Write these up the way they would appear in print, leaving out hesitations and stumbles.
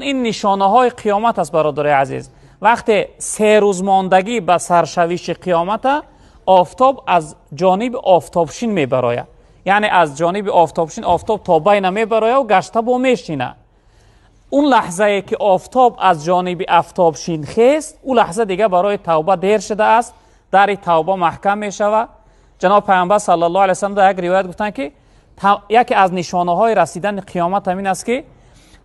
Ин нишонаҳои қиёмат аст, бародари азиз. Вақте 3 рӯз мондагӣ ба саршавиши қиёмата, офтоб аз ҷониби офтобшин мебарояд. Яъне аз ҷониби офтобшин офтоб то байна мебарояд ва гашта бо мешина. Он лаҳзае ки офтоб аз ҷониби офтобшин хест, ӯ лаҳза дига барои тавба дер шудааст, дари тавба маҳкам мешавад. Ҷаноб Пайғамбар саллаллоҳу алайҳи васаллам дар як ривоят гуфтанд, ки яке аз нишонаҳои расидани қиёмат ҳамин аст, ки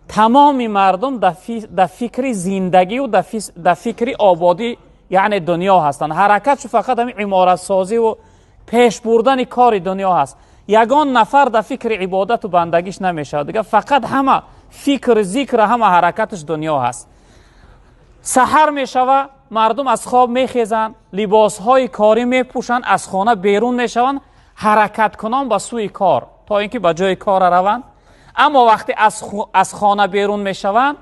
тамоми мардум дар фикри зиндагӣ ва дар фикри ободӣ, яъне дунё ҳастанд. Ҳаракатшу фақат ҳамин иморатсозӣ ва пеш бурдани кори дунё ҳаст. Ягон нафар дар фикри ибодату бандагиш намешавад. Дигар фақат ҳама фикр, зикр, ҳама ҳаракаташ дунё ҳаст. Саҳар мешава, мардум аз хоб мехезанд, либосҳои корӣ мепӯшанд, аз хона берун мешаванд, ҳаракаткунон ба сӯи кор, то ин ки ба ҷои кор раванд. Аммо вақте аз хона берун мешаванд,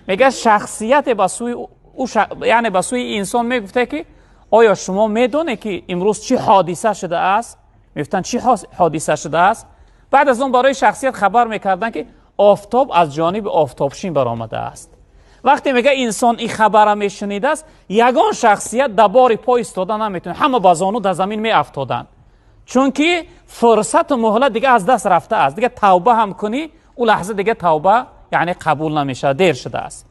мегӯяд шахсияте ба сӯи ӯ яъне ба сӯи инсон мегуфта, ки оё шумо медонед, ки имрӯз чӣ ҳодиса шудааст? Мегуфтанд, чӣ ҳодиса шудааст? Баъд аз он барои шахсият хабар мекарданд, ки офтоб аз ҷониби офтобшин баромадааст. Вақте мегӯяд инсон ин хабара мешунидааст, ягон шахсият дар бори по истода наметавонад, ҳама ба зону дар замин меафтоданд, чунки фурсату муҳлат дига аз даст рафтааст. Дига тавба ҳам кунӣ, ӯ лаҳза дига тавба яъне қабул намешавад, дер шудааст.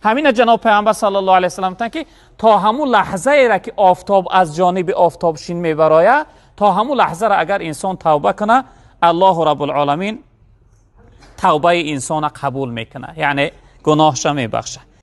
Ҳамина ҷаноб Пайғамбар саллаллоҳу алайҳи васаллам гуфтанд, ки то ҳамун лаҳзаеро ки офтоб аз ҷониби офтобшин мебарояд, то ҳамун лаҳзаро агар инсон тавба кунад, Аллоҳу раббулоламин тавбаи инсона қабул мекунад, яъне гуноҳша мебахшад.